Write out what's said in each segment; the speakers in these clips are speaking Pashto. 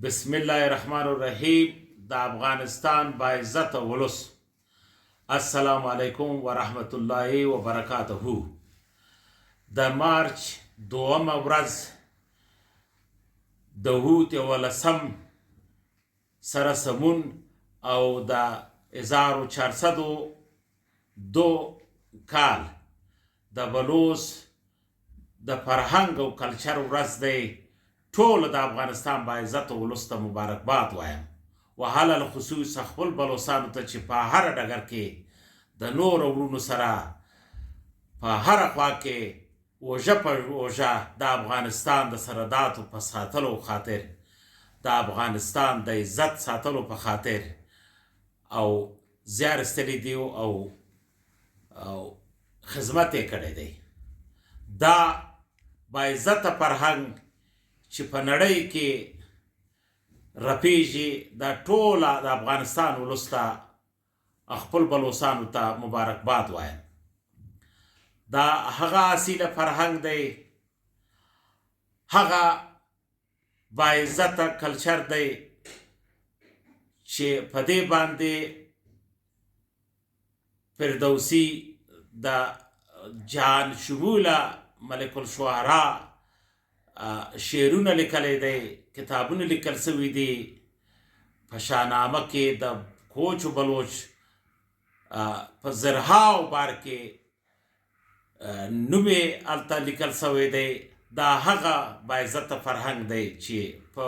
بسم الله الرحمن الرحیم. د افغانستان باعزته ولس، السلام علیکم ورحمت الله وبرکاته. د مارچ دومه ورځ د حوت یولسم سره سمون او د 1402 کال د بلوڅ د فرهنګ او کلچر ورځ دی. ټول د افغانستان باعزته ولس ته مبارکباد وایم، وهله الخصوص خپل بلوڅانو ته چې په هر ډګر کې د نورو وروڼو سره په هره خوا کې اوږه په اوږه د افغانستان د سرحداتو په ساتلو خاطر، د افغانستان د عزت ساتلو په خاطر او زیار ایستلی دی او خدمت یې کړی دی. دا باعزته فرهنګ چې په نړۍ کې رپیږي، دا ټوله د افغانستان ولس ته، خپل بلوڅانو ته مبارکباد وایم. دا هغه اصیله فرهنګ دی، هغه باعزته کلچر دی چې په دې باندې فردوسي د جهان شموله ملک الشعراء شعرونه لیکلی دی، کتابونه لیکل سوي دي. په شاهنامه کې د کوچ بلوچ په زرهاو بار کې نوم یې هلته لیکل سوی دی. دا هغه باعزته فرهنګ دی چې په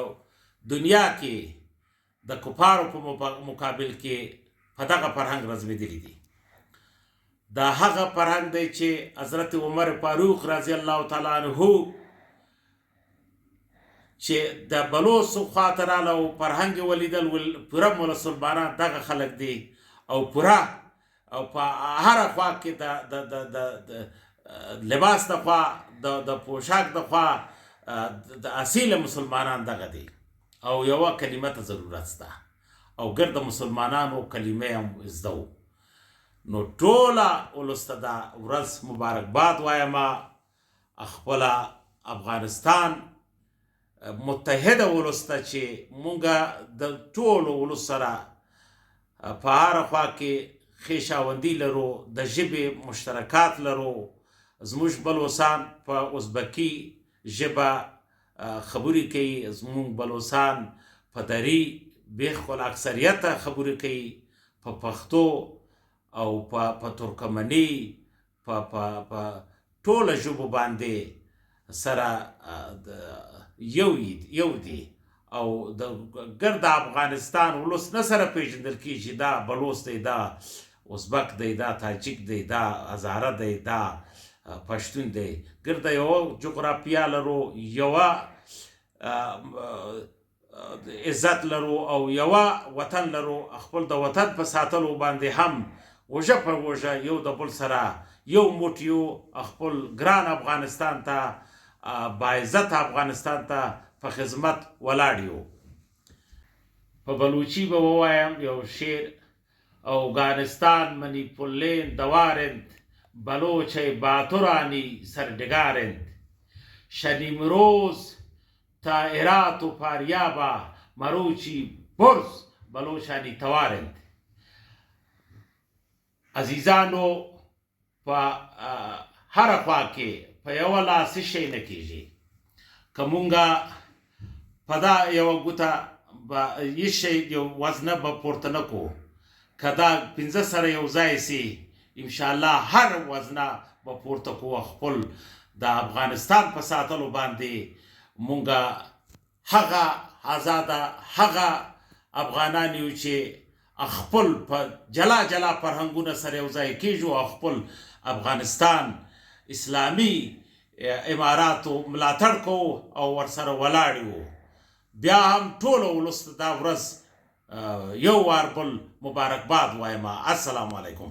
دنیا کې د کفارو په مقابل کې په دغه فرهنګ رزمېدلي دي. دا هغه فرهنګ دی چې حضرت عمر فاروق رضی الله تعالی عنه چې د بلوڅ خواته راله او فرهنګ یې ولیدل، پوره مسلمانان دغه خلک دي او پوره او په هره خوا کې د د د د د لباس د خوا، د پوشاک د خوا د اصیل مسلمانان دغه دي او یوه کلمه ته ضرورت شته او ګرد مسلمانانو کلمه هم زده وو. نو ټوله ولس ته دا ورځ مبارکباد وایم، خپله افغانستان متحده ولس ته چې مونږ د ټولو ولس سره په هره خوا کې خویشاوندي لرو، د ژبې مشترکات لرو. زموږ بلوڅان په ازبکي ژبه خبرې کوي، زموږ بلوڅان په دري بېخ اکثریت خبرې کوي، په پښتو او په ترکمني، په ټوله ژبو باندې سره یو دي او د ګرد افغانستان ولس نه سره پیژندل کیږي. دا بلوڅ دی، دا ازبک دی، دا تاجک دی، دا هزاره دی، دا پښتون دی. ګرد یو جغرافیا لرو، یوه عزت لرو او یوه وطن لرو. خپل د وطن په ساتلو باندې هم اوږه پر اوږه یو د بل سره یو موټ یو، خپل ګران افغانستان ته، باعزت افغانستان ته په خدمت ولاړ یو. په بلوچي به ووایم یو شعر: اوگانستان منی پلین دوار انت، بلوچ باترانی سرډګار انت، شنیمروز تا هرات و فاریابا مروچی برز بلوچانی توار انت. عزیزانو، په هره خوا کې په یوه لاس څه شی نه کېږي. که مونږه په دا یوه ګوته به هیڅ شی یو وزنه به پورته نه کو، که دا پنځه سره یو ځای سي، انشاءالله هر وزنه به پورته کو. خپل د افغانستان په ساتلو باندې مونږه هغه ازاده هغه افغانان یو چې خپل په جلا جلا فرهنګونه سره یو ځای کېږو او خپل افغانستان اسلامي اماراتو ملاتړ کوو او ورسره ولاړ یو. بیا هم ټولو ولس ته دا ورځ یو وار بل مبارکباد وایم. السلام علیکم.